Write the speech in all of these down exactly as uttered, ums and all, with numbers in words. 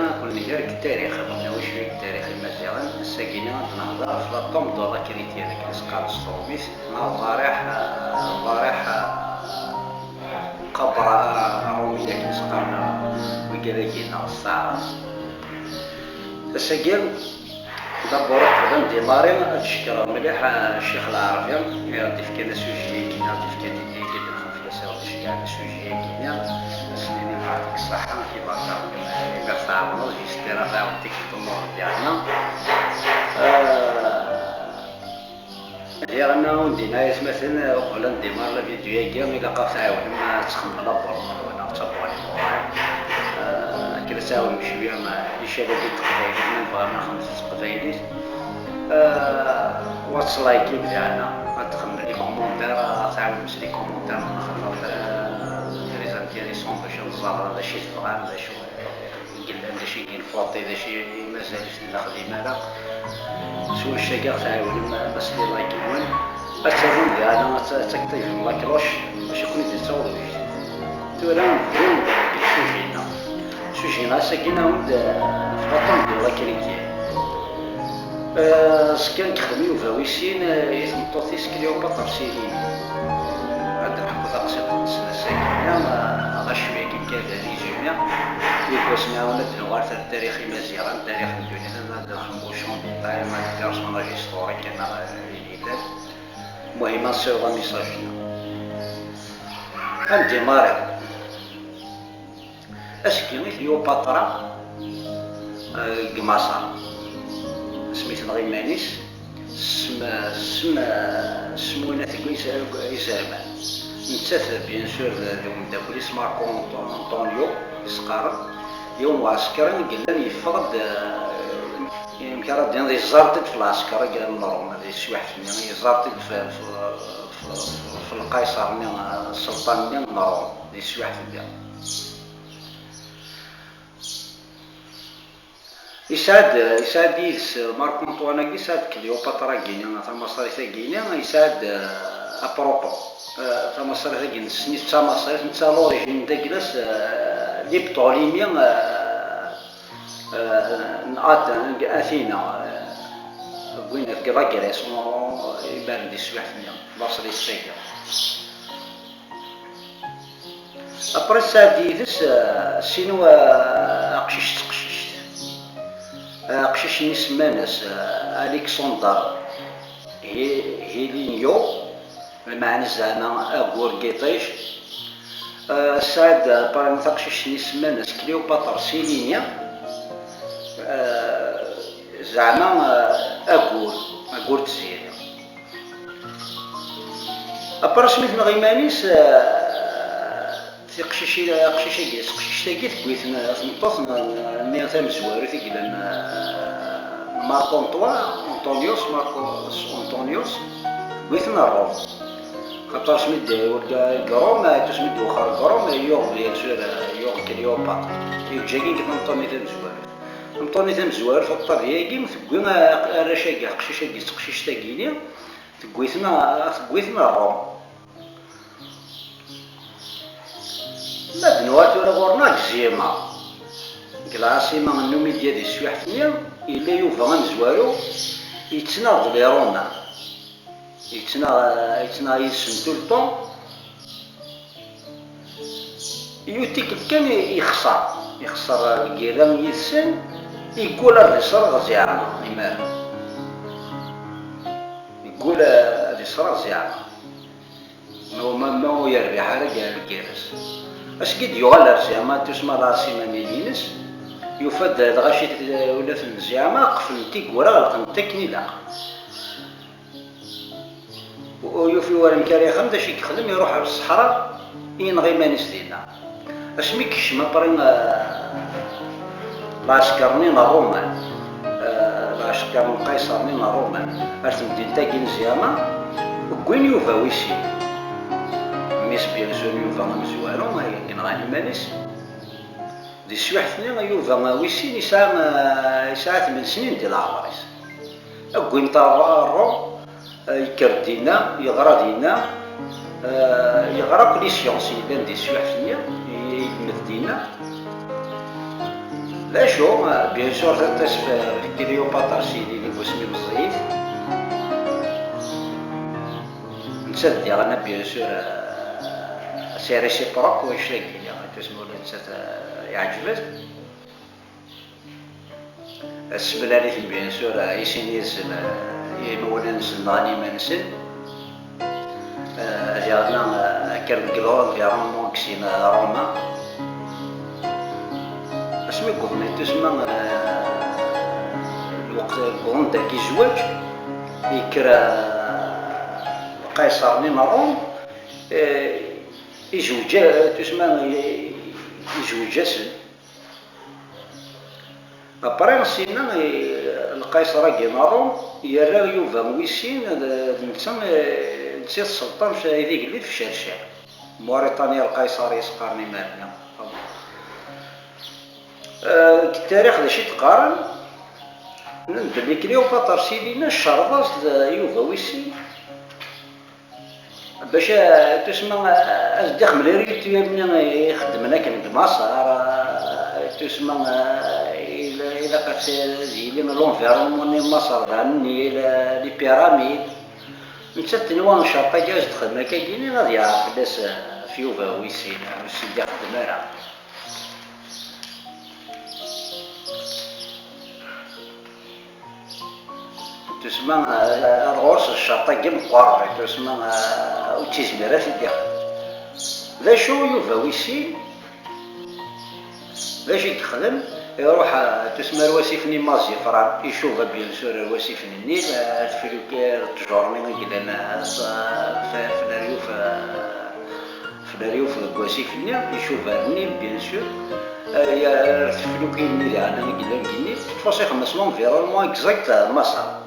Ad ken-nger deg tarix, ad ken-nawi cwiya deg tarix imaziɣen. Ass-agi-nni ad nehder ɣef la tombe de la Chrétienne, akken i s-qqaren s tṛumit, neɣ ḍariḥ, ḍariḥ qabra aṛumi, akken i s-qqaren wigad-agi-nneɣ s taɛrabt. Ass-agi, d'abord, qbel ad ndimari, ad cekkreɣ mliḥ, ah, Ccix Lɛerbi, i ɣ-d-ifkan asuji-agi, i ɣ-d-ifkan idea-agi, ad nexdem fell-as, i ɣ-d-iceggɛen asuji-agi-nni. Ad s-nini yeɛṭik ṣṣeḥḥa, amek i baṛka i ɣ-tɛawneḍ, j'espère ad tɛawneḍ tikkelt n Ṛebbi ɛna. Ah, Diɣen, ur d-yenna ayetmaten, uqbel ad ndimar la vidéo-agi, ilaq ad tɛawnem ad txemmem la borne-nwen, neɣ d tabɣani n uɣrab. Ah, akken ad tɛawnem cwiya, ah, icabad n teqbaylit, ma nebɣa ad nexdem s teqbaylit. Ah, wa ttlaykim diɣen, ad txemmem les commentaires, ad tɛawnem s les commentaires, neɣ xaṭer, ah, très intéressant bac ad ẓreɣ d acu i tebɣam, d acu i yellan, d acu i yenfurṭi, d acu i mazal-it di lexdim ara. S wannect-agi ad ɣ-tɛiwnem, ma s les likes-nwen, ad tarwem diɣen, ad ta-, ad taktivem la cloche, bac ad ken-id-yettaweḍ ujdid. Tura, nbeddu deg sujet-nneɣ. Sujet-nneɣ ass-agi, nɛawed, eh, ɣef la tombe de la Chrétienne. Eh, s kan yexdem Yuba wi sin, eh, i tmeṭṭut-is Cléopâtre Céline. Ad d-neḥku taqsiṭ-nsen ass-agi, eh, ɣas cwiya kan kan d résumé. Yiwwas nɛawen ad d-nuɣal ar tarix imaziɣen, tarix n ddunit, ad d-nexdem au champ détail, ma d personnage historique, neɣ, eh, ayen yellan. Muhim, ad nsiweḍ amessage-nneɣ. Ad ndimari. Asgi i Cléopâtre, eh, deg Maṣer, asmi tenɣa iman-is, sem-, sem-, semwinat deg iz-, izerman. Nettat, bien sûr, d, d umeddakel-is Marco Anto-, Antonio, i s-qqaren, yiwen uɛeskar i yellan yeffeɣ-d, eh, amek ara d-tiniḍ, yeẓẓar-t-id f lɛesker i yellan n Ṛum, di teswiḥt-nni, yeẓẓar-t-id f, f, f, f, f lqayṣer-nni, eh, sselṭan-nni n Ṛum, di teswiḥt-nni. Yesɛa-d, yesɛa-d yid-s Marc Antoine-agi, yesɛa-d Cléopâtre-agi-ni, tamaṣrit-agi-ni, yesɛa-d, eh, apropos. Eh, tamaṣrit-agi nessen-itt d tamaṣrit, netta à l'origine d agla-s, eh, les Ptolémées, eh, eh, n At-, n Athina, eh, wwin deg la Grèce, imaren di teswiḥt-nni, laṣel-is d tagi. Après, sɛeddi yid-s, eh, sin wa-, aqcic d teqcict. Eh, aqcic-nni semman-as, eh, Alexander Hi-, Hilinio, lmeɛna zeɛma aggur n yiṭij. Eh, sɛed, eh, après, taqcict-nni semman-as Cléopâtre Célinia, eh, zeɛma, eh, aggur, aggur n tziri. Après, asmi tenɣa iman-is, eh, tiqcicin, aqcic-agi, teqcict-agi, tewwi-ten, eh, tmeṭṭut n, n, nni tamezwarut i yellan, eh, Marc Antoine, Antonius, Marcus Antonius, tewwi-ten ar Ṛum. Xaṭer asmi d-, urga deg Ṛum, eh, asmi d-wexxer deg Ṛum, eh, yuɣ, bien sûr, eh, yuɣ Cléopâtre. Yeǧǧa-yi deg tmeṭṭut-nni tamezwarut. Tmeṭṭut-nni tamezwarut, Octavia-agi, tewwi, eh, arrac-agi, aqcic-agi, teqcict-agi-ni, tewwi-ten, tewwi-ten ar Ṛum. Ma d-nuɣal tura ɣur-neɣ deg Zima, deg lɛaṣima n Numidya di teswiḥt-nni, yella Yuba amezwaru yettnaɣ d les Romains. Yettnaɣ, yettnaɣ yid-sen tout le temps. Yiwet tikkelt kan yexṣer, yexṣer lgirra yid-sen, yeggul ad iṣreɣ zeɛma, imir. Yeggul ad iṣreɣ zeɛma. Ma, ma, ma ur yerbiḥ ara gar lgirra-s. Asgi d-yuɣal ar zeɛma, tusma lɛaṣima-nni-ines, yufa-d lɣaci, ula d zeɛma qeflen tiggura, ɣelqen-t akken ilaq. Ur yufi wara amek ara ixdem, d acu i yexdem, iruḥ ar ṣṣeḥra, yenɣa iman-is dinna. Asmi yekcem après, eh, lɛesker-nni n Ṛṛuman, eh, lɛesker n Qayṣer-nni n Ṛṛuman, ar temdint-agi n Zama, wwin Yuba wi sin. Mmi-s, bien sûr, Yuba amezwaru, ay yenɣan iman-is. Di teswiḥt-nni, Yuba wi sin yesɛa, eh, yesɛa tmen snin di leɛmer-is. Wwin-t ɣer Ṛum, eh, yekker dinna, yeɣra dinna, eh, yeɣra akk les sciences yellan di teswiḥt-nni, yelmed dinna. D acu, bien sûr, tasfert Cléopâtre s yelli deg wasmi meẓẓiyit. Nettat diɣen, bien sûr, c'est réciproque, wannect-agi, tusma ula d nettat, eh, yeɛǧeb-as. Semlan-iten, bien sûr, i sin yid-sen, eh, i imawlan-nsen nɣan iman-nsen. Eh, diɣen, eh, kkren deg l'environnement deg sin, eh, Roma. Asmi yewweḍ, tusma, eh, lweqt wwḍen dagi zzwaǧ, yekker, eh, Lqayṣer-nni n Ṛum, eh, izewǧ, tusma, eh, izewǧ-asen. Après, sinna, eh, Lqayṣer-agi n Ṛum yerra Yuba wis sin d, d netta, eh, netta i t-sselṭan f-, i d igellid f Cercer. Muriṭanya, Lqayṣer i s-qqaren imir-nni. Eh, deg tarix d acu i d-qqaren? Nnan belli Cléopâtre s yelli-ines tcerḍ-as-d Yuba wis sin. Bac, eh, tusma, eh, ad d-ixmel irituyen-nni i xeddmen akken deg Maṣer, eh, tusma, eh, ila-, ilaq ad t-, ad yili l'environnement-nni n Maṣer d ɛemmi, les pyramides. Nettat tenwa ccerṭ-agi ad d-xedmen akkagi-nni ad yeɛreq fell-as, eh, f Yuba wis sin, ur s-d-ixeddem ara. Tusma, eh, ar ɣur-s ccerṭ-agi meqqer, tusma, eh, ur tt-izmir ad t-id-ixdem. D acu Yuba wis sin? D acu i yexdem? Iruḥ, eh, tusma ar wasif-nni Mazifran, icuba, bien sûr, ar wasif n Nnil, eh, ar tefluki, ar ttjur-nni i yellan, eh, s-, f-, f leryuf, eh, f leryuf deg wasif-nni, icuba ar Nnil, bien sûr. Eh, ya-, ar tefluki-nni daɣen i yellan deg Nnil, teṭṭef-as ixemmes l'environnement exact, eh, Maṣer.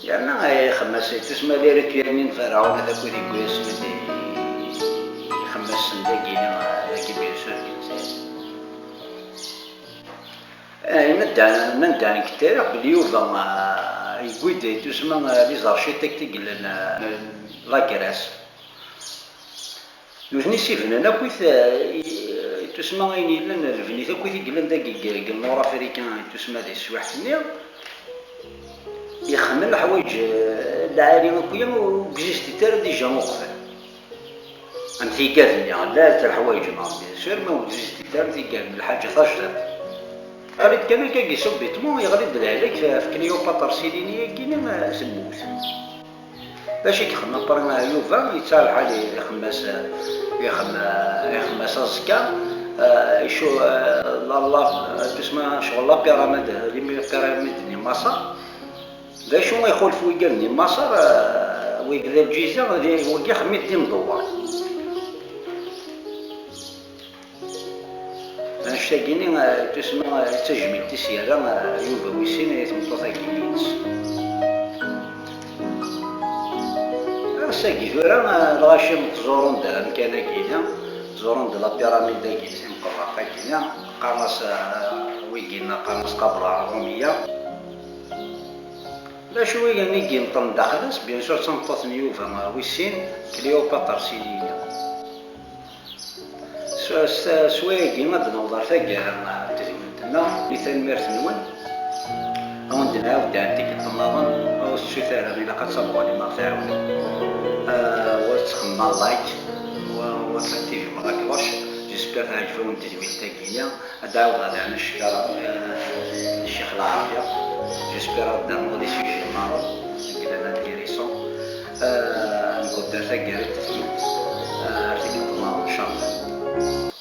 Yerna ixemmas, tusma les rituels-nni n Ferɛun, ad akked igwis, ixemmas-sen dagi, dagi, bien sûr, deg Lezzayer. Eh, nnan-d, nnan-d deg tarix belli Yuba, ah, yewwi-d, tusma, ah, les architectes i yellan, ah, la Grèce. Nutni s-ibnan akkit, eh, i, tusma ayen yellan, lebnit akkit i yellan dagi deg, deg Nord Afrika, tusma di teswiɛt-nni, ixemmen leḥwayeǧ, eh, lɛali akk-ya ur existit ara déjà uqbel. Am tigad-nni, llant leḥwayeǧ n Ṛebbi, sûr, ma ur existit ara tigad n lḥaǧa tajdiṭ. Arid kan akka, subitement, yeɣli-d lehlak ɣef Cléopâtre s yelli-agi, eh, temmut. D acu i yexdem après Yuba? Yettaɣ lḥal, ixemmas, ixem-, ixemmas aẓekka, eh, icu-, eh, la, la, tusma ccɣel la pyramide, les pyramides n Maṣer. D acu ixulef wigad n Maṣer, eh, wigad Lǧiza, d wigi xemmi d imdewwer. Annect-agi-nni, eh, tusma, eh, d tajmilt i s-yerra, eh, Yuba wis sin i tmeṭṭut-agi-ines. Ass-agi tura, eh, lɣaci ẓurun-d amkan-agi-nni, ẓurun-d la pyramide-agi-nni, timqebbert-agi-nni, qqaren-as, eh, wigi-nni qqaren-as Qabla Ṛṛumiya. D acu i, i yenṭen daxel-as? Bien sûr, d tameṭṭut n Yuba, eh, wis sin, Cléopâtre s yelli-ines. S, s, s wayagi ad d-naweḍ ar taggara n tedwilt-nneɣ. Di tanemmirt-nwen. Ad wen-d-nɛawed daɣen tikkelt nniḍen, ur tettut ara, ilaq ad tabɣalim ɣer tɛawnem. Ah, wa tettxemmim like, wa, wa tactivim la cloche. J'espère teɛǧeb-awen tedwilt-agi-nni. Ad d-ɛawdeɣ daɣen ad cekkreɣ, eh, Ccix Lɛerbi. J'espère ad d-nernuɣ des sujets nniḍen i yellan intéressants. Eh, nkudd ar taggara n tedwilt, eh, ar tikkelt nniḍen, ncallah.